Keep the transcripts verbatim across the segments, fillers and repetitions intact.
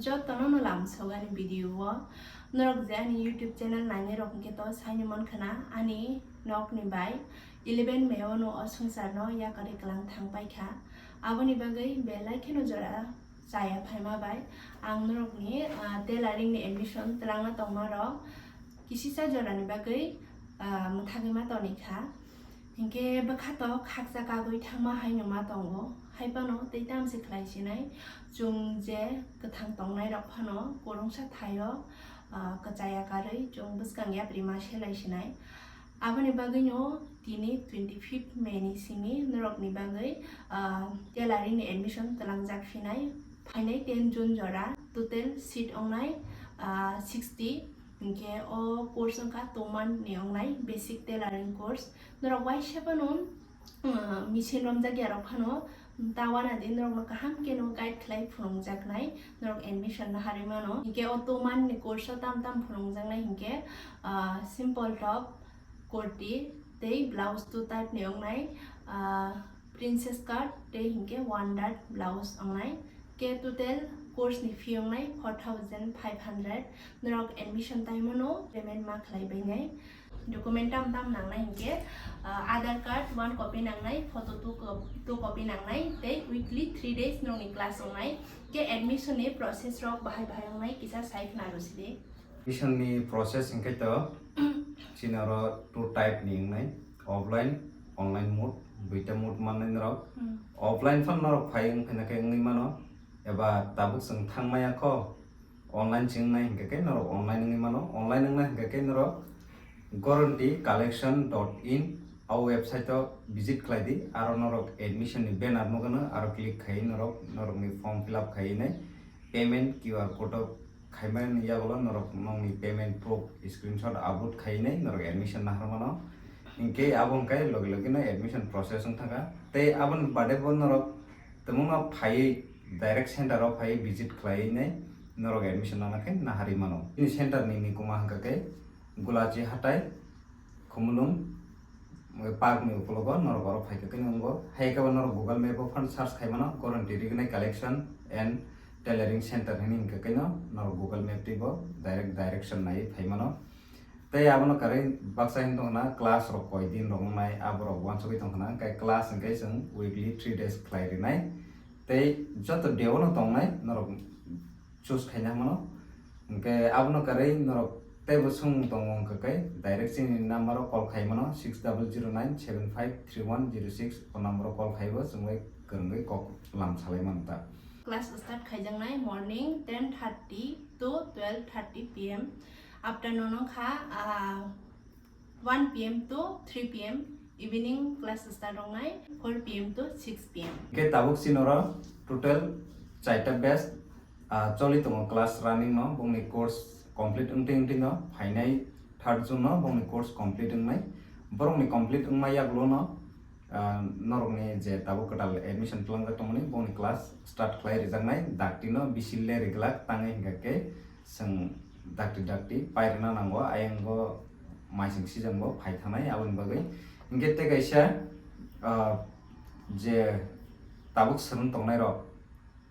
Jotono no lam sogani video o. Norok je ani YouTube channel nainai rok hwnkhe to saino mankha na ani nokni bai eleven May o no o swngchar no yakarwi kwlang thang paikha. Aboni bagwi belai kheno jora chaya phaima bai ang norokni, ah, tailoring ni admission twlangna tongma rok kisisa jorani bagwi, ah, mwthagwi ma tonikha. Hinkhe bwkha to khaksa kagwi thangma hai no ma tongo, hai phano tei tamse khlai sinai. Chwng je kwthang tongnai rok phano kwrwngsa thaio, ah, kwchaya karwi chwng bwskang yapri ma selai sinai. Aboni bagwino tini twenty fifth May ni simi norokni bagwi, ah, tailoring ni admission twlangjak sinai. Phainai ten June jora total seat ongnai, ah, sixty. Hinkhe o course wngkha two month ni ongnai basic tailoring course. Norok waisa phano, ah, machine romjak ya rok phano ta wana di norokno kaham khe no guide khlai phunukjaknai, norok admission naharwi mano. Hinkhe o two month ni course o tam tam phunukjaknai hinkhe, ah, simple top, kurti tei blouse two type ni ongnai, ah, princess cut tei hinkhe one dart blouse ongnai. Khe total course ni fee ongnai four thousand five hundred. Norok admission time o no payment ma khlai bainai. Document tam tam nangnai hinkhe, ah, Aadhaar card one copy nangnai, photo two co-, two copy nangnai tei weekly three days nokni class ongnai. Khe admission ni process rok bahai bahai ongnai kisa sai khna rw sidi. Admission ni process hinkhe to chini oro two type ni wngnai, offline, online mode, duita mode mannai norok. Hmm. Offline phano norok phai wng phaina khe wngwi mano, eba tabuk chwng thang maya kho, online se wngnai hinkhe khe norok online wngwi mano, online wngnai hinkhe khe norok guarantee collection dot in o website o visit khlai di, aro norok admission ni banner nukgano, aro click khai norok norokni form fill up khai nai payment Q R code o khaimani yagulo norok nokni payment proof screenshot upload khainai norok admission naharmano. Hinkhe abo hwnkhe logi logi no admission process wng thangkha. Tei aboni bade bo norok tongmungno phaiwi direct center o phaiwi visit khlaiwi nai norok admission nana khe naharwi mano. Chini center ni nikuma hwnkha khe Gulachi Hatai, Khumulwng, park ni ukulogo norok oro phaikha khe nungo. Hai khe bo norok Google Map o phano search khai mano, guarantee rignai collection and tailoring center hwnwi hinkhe khe no norok Google Map twi bo direct direction naiwi phai mano. Tei abono kwrwi baksa hwn tongkha na class rok koi din rok wngnai aborok uansugwi tongkha na, hwnkhe class hwnkhe chwng weekly three days khlai rinai. Tei joto day o no tongnai norok choose khaina mano. Hwnkhe abono kwrwi norok teibo swngmung tongo hwnkha khe direct chini number o call khai mano, six double zero nine seven five three one zero six, o number o call khaibo chwngbai kwrwngwi kok lam salai mano ta. Class start khaijaknai morning ten thirty to twelve thirty P M, afternoon wngkha, ah, one P M to three P M, evening class start wngnai four P M to six P M. Hwnkhe tabuk chini oro total chaita batch, ah, choli tongo class running no, bongni course complete wngtwi wngtwi no phainai third June no bongni course complete wngnai. Borokni complete wngma yagulo no, ah, norokni je tabuk kwtal admission twlangjak tongmani, bongni class start khlai rijaknai, dakti no bisi le riglak tangwi hwnkha khe chwng dakti dakti pairwna nango, ayang bo maising season bo phai thangnai aboni bagwi. Hwnkhe tei kaisa, ah, je tabuk swrwng tongnai rok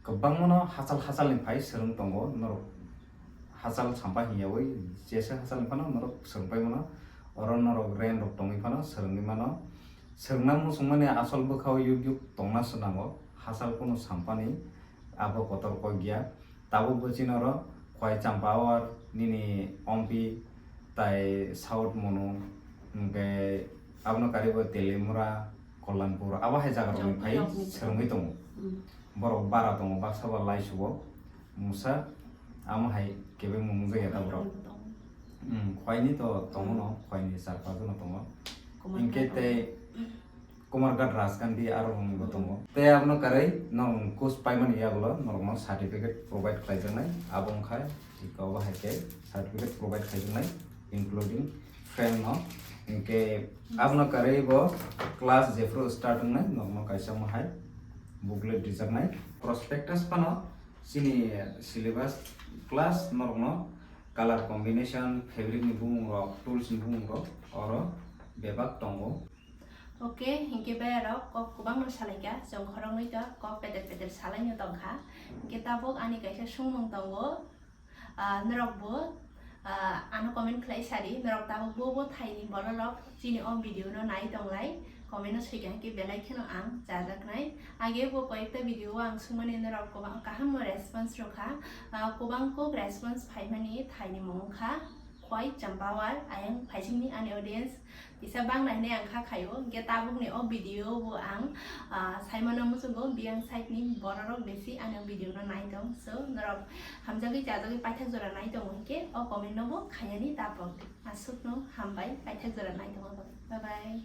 kwbangma no hachal hachal ni phai swrwng tongo, norok hachal sampha hingyawi jesa hachal ni phano norok swrwng pai mano, oro norok rent rok tongwi phano swrwngwi mano. Swrwngna muchungmani asol bwkhao yuk yuk tongna swnango, hachal kunu sampani abo kotor kok ya. Tabuk bo chini oro Khwai Champawar, nini Ompi, tai South Monu, hwnkhe abono karibo Telimura, Kollanpur, abo hai jaga rokni phai swrwngwi tongo. Hmm. Borok bara tongo, baksa ba laisugo, mungsa, amo hai kebengmung wngjakya ta borok. Hmm, Khwaini to tongo no, Khwaini char pach jono tongo. Hwnkhe tei Kumarghat Rajgandhi aro rokni bo tongo. Tei abono karwi norok course paimani yagulo norokno certificate provide khlaijaknai. Abo wngkha iko bo hai khe certificate provide khlaijaknai, including frame no. Hinkhe abono karwi bo class jephru start wngnai norokno kaisa mohai booklet rijaknai. Prospectus phano chini syllabus class norokno color combination, fabric ni bumung rok, tools ni bumung rok oro bebak tongo. Okay, hinkhe bayarok kok kwbangno salaikha, chwng khoroknwi to kok pedel pedel salaino tongkha. Hinkhe tabuk ani kaisa sungmung tongo, ah, norokbo, ah, ano comment khlai sadi, norok tabuk bo bo thaini bororok chini o video no nai tonglai, comment no swikha hinkhe belai kheno ang chajaknai. Age bo koyekta video o ang swngmani norok kwbang kaham no response rwkha, ah, kwbang kok response phaimani thaini mung wngkha. Khwai Champawar, ayang phaisingni ani audience kisa bangna hinwi ang kha khaio, hinkhe tabukni o video bo ang, ah, saimano muchungo biyang side ni bororok besi ani o video no nai tong, so norok hamjagwi chajagwi paithak jora nai tongo hinkhe o comment no bo khainani tapok. Aswkno hambai, paithak jora nai tongo, bye bye.